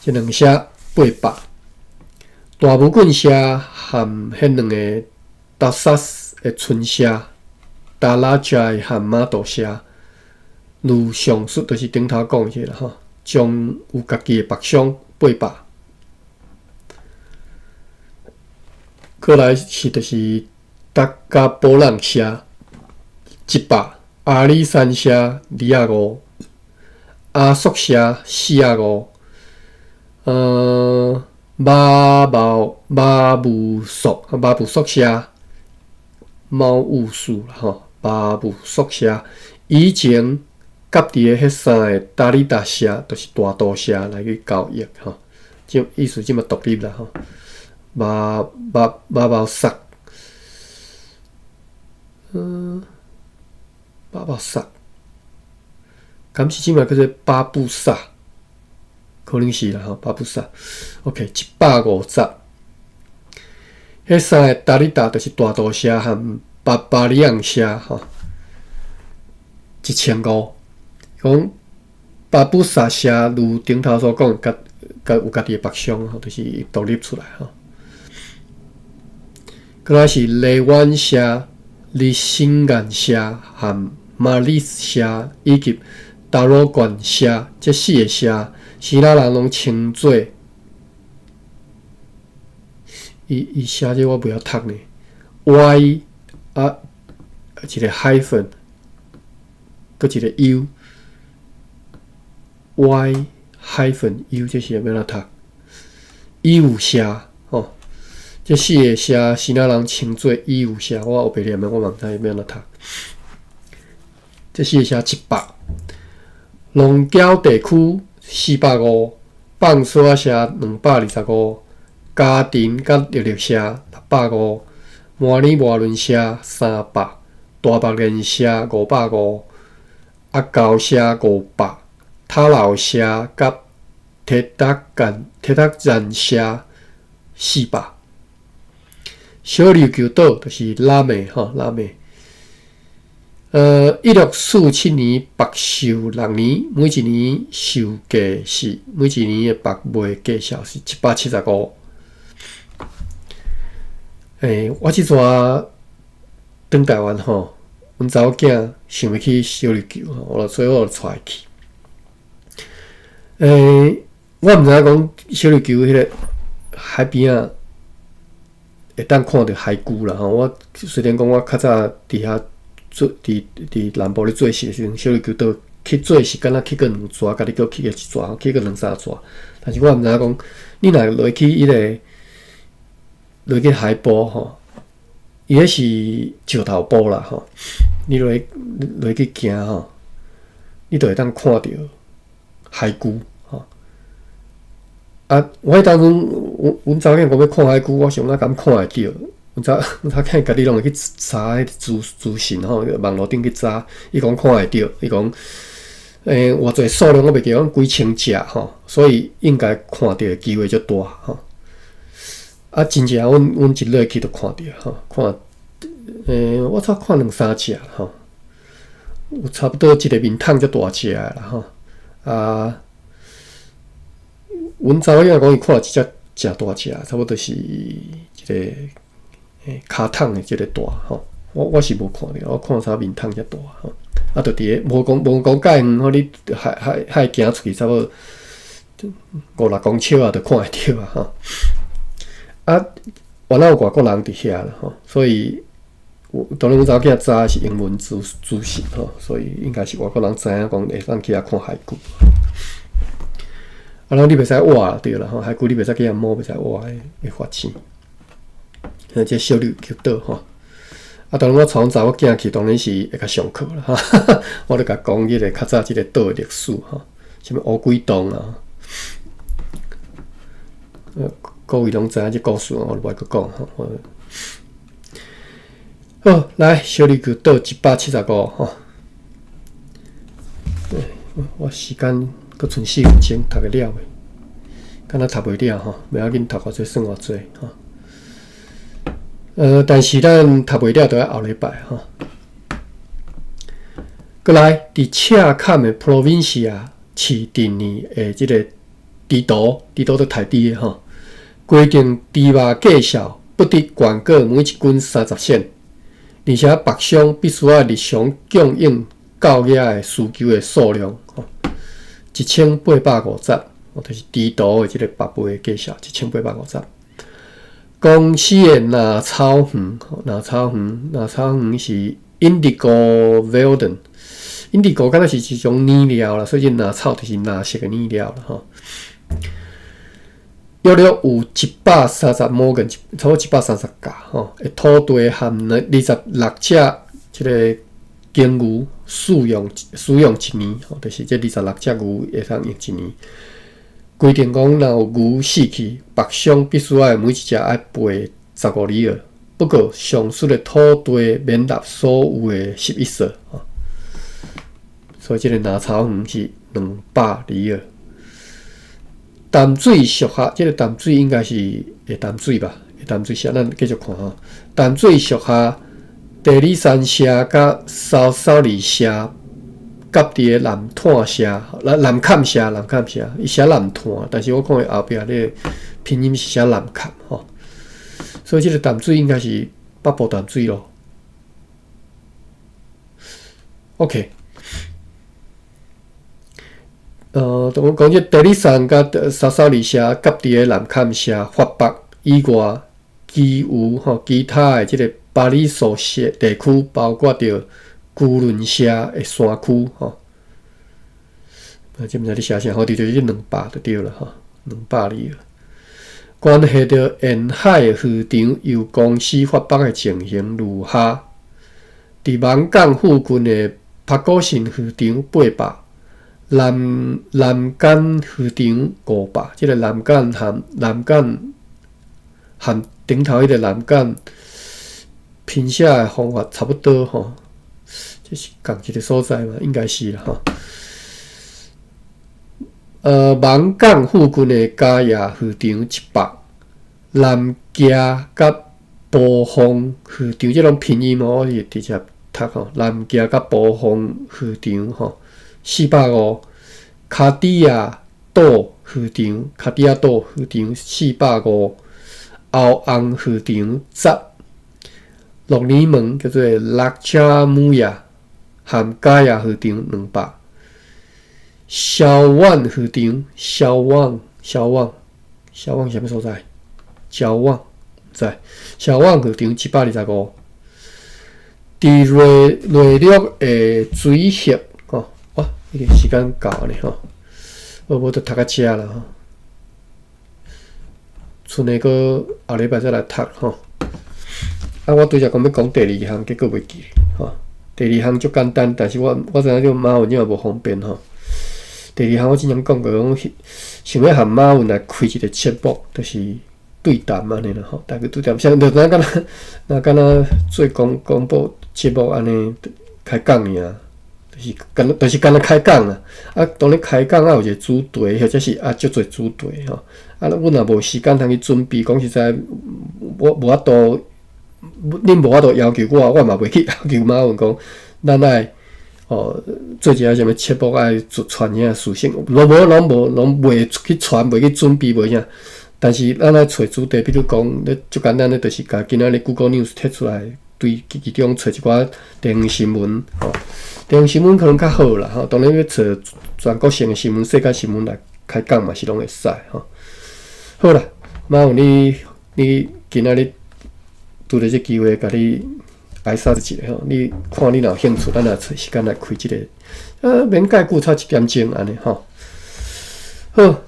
這兩社800，大武郡社和彼兩个達薩的村社，達拉齋和馬道社，如上述就是頂頭講的這個啦吼，將有家己的北商800。過來是就是達加波浪社100，阿里山社25，阿叔社45，馬霧馬霧索馬霧索社，貓霧樹啦吼，馬霧索社以前佮佇咧彼三个達里達社，就是大肚社來去交易吼，這意思這馬獨立啦吼。馬馬馬貓索，馬貓索，敢是這馬叫做巴布薩？可能是啦吼，巴布薩。OK，150。彼三個達里達就是大肚社和巴巴里昂社吼，1500。講巴布薩社如頂頭所講，佮佮有家己的北商吼，就是獨立出來吼。閣來是荔灣社、日新岩社和馬里社以及達羅縣社這四个社，支那人攏稱做。伊伊寫這我袂曉讀呢。Y 啊，一个 hyphen，閣一个 U，Y hyphen U 這是欲按怎讀？伊有社吼，這四个社支那人稱做伊有社，我黑白念的，我嘛毋知欲按怎讀。這四个社100，龍噍地區450，放索仔社225，嘉田佮玉綠社650，麻里麻崙社300，大目連社550，阿厚社500，塔老社佮鐵達干鐵達站社400。小琉球島就是拉美吼，拉美。1647年縛售6年，每一年售價是每一年的縛賣價數是175。我這逝轉台灣吼，阮查某囝想欲去小琉球吼，所以我就帶伊去。我毋知影講小琉球彼个海邊仔會當看著海龜啦吼。我雖然講我較早佇遐做佇佇南部咧做事的時陣，小琉球島去做是敢若去過兩逝，家己閣去過一逝，去過兩三逝。但是我毋知影講，你若落去彼个落去海埔吼，伊彼是石頭埔啦吼，你落去落去行吼，你就會當看著海龜吼。啊，我彼當陣，阮阮查某囝講欲看海龜，我想哪敢看會著？阮查某囝家己攏會去查彼資資訊吼，網路頂去查，伊講看會著，伊講，偌濟數量我袂記講幾千隻吼，所以應該看著的機會足大吼。啊，真正阮阮一落去就看著吼，看，我才看兩三隻吼，有差不多一个面桶遮大隻的啦吼。啊，阮查某囝講伊看一隻誠大隻，差不多是一个跤桶的這个大吼。我我是無看著，我看啥面桶遮大吼。啊，就佇个無講無講介遠吼，你海海海行出去差不多五六公尺啊，就看會著啊吼。啊，原來有外國人佇遐啦吼，所以當然阮查某囝查的是英文資資訊吼，所以應該是外國人知影講會當去遐看海龜。啊，然後你袂使挖對啦吼，海龜你袂使去遐摸，袂使挖會會罰錢。這小琉球島吼，啊，當然我帶阮查某囝去，當然是會較上課啦哈。我就共講彼个較早這个島的歷史吼，啥物烏龜洞啊，各位攏知影這故事，我就無愛閣講吼。好，來小琉球島175吼。我時間閣賰4分鐘，讀會了未？敢若讀袂了吼，袂要緊，讀偌濟算偌濟吼。但是咱讀袂了，就愛後禮拜吼。閣來，佇赤崁的 Provincia 市鎮呢的這个豬屠，豬屠都刣豬的吼，規定豬肉價數不得懸過每一斤30仙，而且縛商必須愛日常供應夠額的需求的數量，吼，1850，就是豬屠的這个縛賣價數1850。公司的藍草園，藍草園，藍草園是 Indigo Velden，Indigo 敢若是一種染料啦，所以這藍草就是藍色的染料啦，吼。約略有130畝，差不多130甲吼，的土地含26隻這个耕牛使用使用一年，吼，就是這26隻牛會當用一年。規定講，若有牛死去，縛商必須愛每一隻愛賠15里爾。不過，上述的土地免納所有的11稅。所以，這个藍草園是200里爾。淡水屬下，這个淡水應該是下淡水吧？下淡水社，咱繼續看吼。淡水屬下地里山社佮蘇蘇里社。佮佇个南炭社、南南崁社、南崁社，伊寫南炭，但是我看伊後壁咧拼音是寫南崁吼，所以這个淡水應該是北部淡水咯。OK，我講這地理上佮沙索里社佮佇个南崁社法北以外，其餘吼其他的這个巴里索社地區，包括著龜崙社的山區吼。啊，這毋知咧寫啥，吼，就是這200就對了吼，200里。關係著沿海的漁場由公司發放的情形如下：佇網港附近的帕古信漁場800，南南港漁場500。這个南港和南港和頂頭彼个南港拼寫的方法差不多吼，這是仝一个所在嘛？應該是啦吼。網港附近的嘉義漁場100，南崎佮埔風漁場，這攏拼音哦，我是直接讀吼。南崎佮埔風漁場吼，450，跤豬仔島漁場，跤豬仔島漁場450，後翁漁場10，鹿耳門叫做六車母亞，含嘉義漁場200。蕭灣漁場，蕭灣，蕭灣，蕭灣啥物所在？蕭灣，毋知。蕭灣漁場125。佇內內陸的水域，吼，哇，已經時間到呢吼，我無就讀到遮啦吼。賰下閣後禮拜再來讀吼。啊，我拄才講欲講第二項，結果袂記吼。第二項足簡單，但是我我知影這馬雲這嘛無方便吼。第二項我之前講過，講想欲和馬雲來開一個節目，就是對談按呢啦吼，大家對談，像就若敢若若敢若做廣廣播節目按呢開講爾，就是敢若就是敢若開講啦。啊，當咧開講啊有一個主題，或者是啊足濟主題吼。啊，阮若無時間通去準備，講實在，我無法度，恁無法度要求我，我嘛袂去要求馬雲講，咱愛。哦，做一个啥物節目愛傳遐資訊，無無攏無攏袂去傳，袂去準備，袂啥。但是咱愛揣主題，比如講，咧足簡單的，就是共今仔日 Google News 摕出來，對其中揣一寡地方新聞，吼，地方新聞可能較好啦，吼。當然欲揣全國性的新聞、世界新聞來開講嘛，是攏會使，吼。好啦，馬雲你你今仔日拄著這機會，共你。挨殺一下吼，你看你若有興趣，咱來揣時間來開這个，免蓋久，差一點鐘按呢吼。好，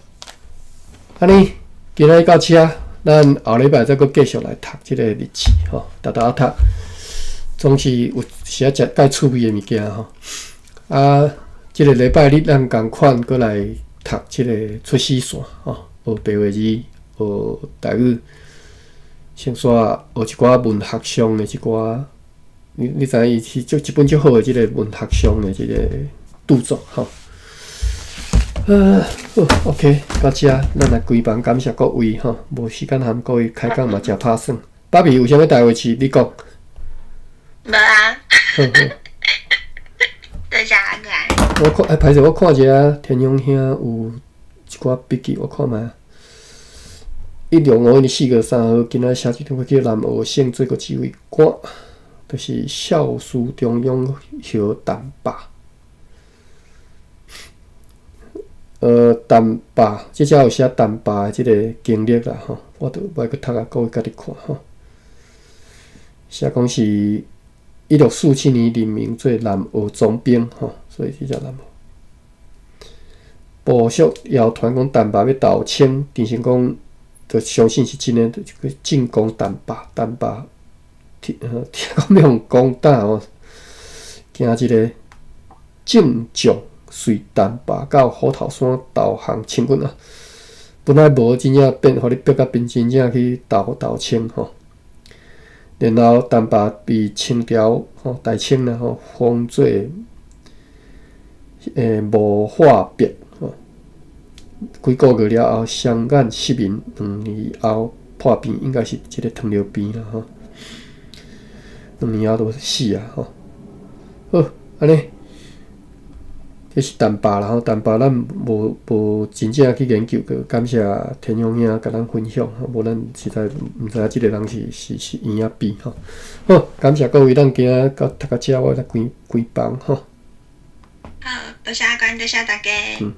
按呢今仔日到遮，咱後禮拜再閣繼續來讀這个日誌吼，沓沓仔讀，總是有時仔食蓋趣味的物件吼。啊，這个禮拜日咱仝款閣來讀這个出死線吼，學白話字，學台語，先煞學一寡文學上的一寡。你你知影伊是足一本足好的這个文學上的這个著作吼。好，OK，到遮，咱來關房感謝各位吼，無時間和各位開講嘛，誠拍算。芭比有啥物代話是你講？無啊。好好。多謝阿哥。我看，欸，歹勢，我看一下天勇兄有一寡筆記，我看覓。1651年4月3號，今仔寫一張去南澳省做過指揮官。就是孝書中央何淡霸，淡霸，這遮有寫淡霸的這个經歷啦吼，我著欲閣讀啊，各位家己看吼。寫講是1647年任命做南澳總兵吼，所以這只南澳。部屬謠傳講淡霸欲投清，陳成功就相信是真的，就去進攻淡霸，淡霸。聽聽講欲予攻打吼，驚一个正將隨淡霸到虎頭山投降清軍啊！本來無真正變，予你逼甲變真正去投投清吼。然後淡霸被清朝吼大清啦吼封做魔化伯吼。幾個月了後，雙眼失明，2年後破病，應該是這个糖尿病啦吼。2年後就死啊！吼，好，按呢，這是淡薄啦吼，淡薄咱無無真正去研究過，感謝天雄兄共咱分享吼，無咱實在毋知影這個人是是是嬰仔病吼。好，感謝各位，咱今仔到讀到遮，我來關關房吼。好，多謝阿關，多謝大家。嗯。